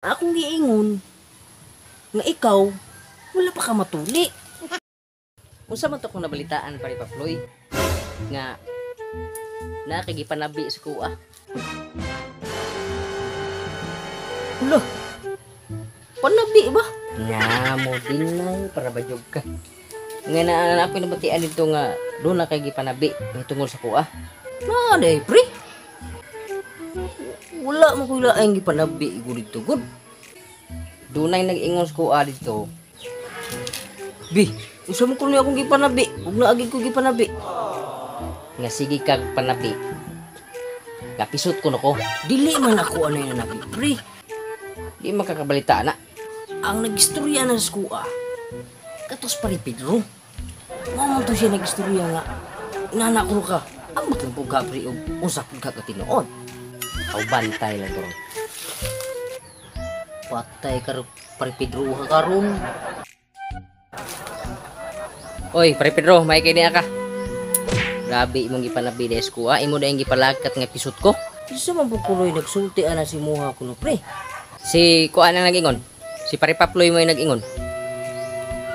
Akong giingon nga ikaw wala pa ka matuli. Unsa man to kung nabalitaan, pare Paploy, nga nakagipanabi sa kuha? Hala. Panabi ba? Nga mo din na para badyog ka. Nga na ako nabatian dito nga doon na kay gipanabi tungol sa kuha. Na day pre. Wala mo ko laing gipanabi ko dito gud. Dunay nag-ingon sa kuha dito. Bi, unsa man kuno akong gipanabi? Ug naagi ko gipanabi. Nga sige kag panabi. Nga pisot ko nako. Dili man ako anay nanabi pre. Di makakabalita na. Ang nagistorya na sa kuha katos pare Pedro. Mao man to siya nagistorya nga nana ko ka. Ambot lang po ka pre og unsa pud ka katinuod. Aw bantay lang karon. Patay ka pare Pedro ka karon. Oy, pare Pedro, may kay niya ka. Grabe imong gipanabi des ko, ah. Imo na yung gipalakat nga pisot ko. Isa man po kunoy nagsulti ana si muha kuno pre. Si kuan ang nag-ingon. Si pare Paploy mo yung nag-ingon.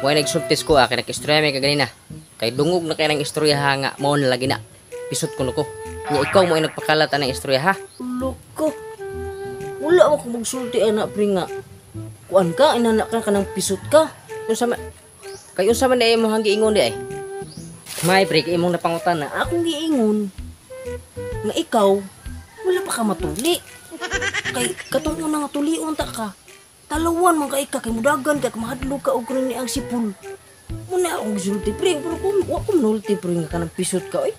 Mo ay nagsulti sa kuha kay nag-istorya may kaganina. Kay dungog na kay nang istorya ha nga mao na lagi na. Pisot kuno ko. Nya ikaw mo ay nagpakalat anang istorya ha. Loko. Wala mo ko magsulti ana pre nga. Kuan ka inana ka kanang pisot ka. Unsa man kay unsa man na imong giingon di ay? May pre kay imong napangutan na. Akong giingon nga ikaw wala pa ka matuli. Kay katong una nga tulion ta ka. Talawan man kay ka kay mudagan ka mahadlok ka og kuno ni ang sipol. Muna akong gisulti pre pero kung wa ko manulti pre nga kanang pisot ka oy.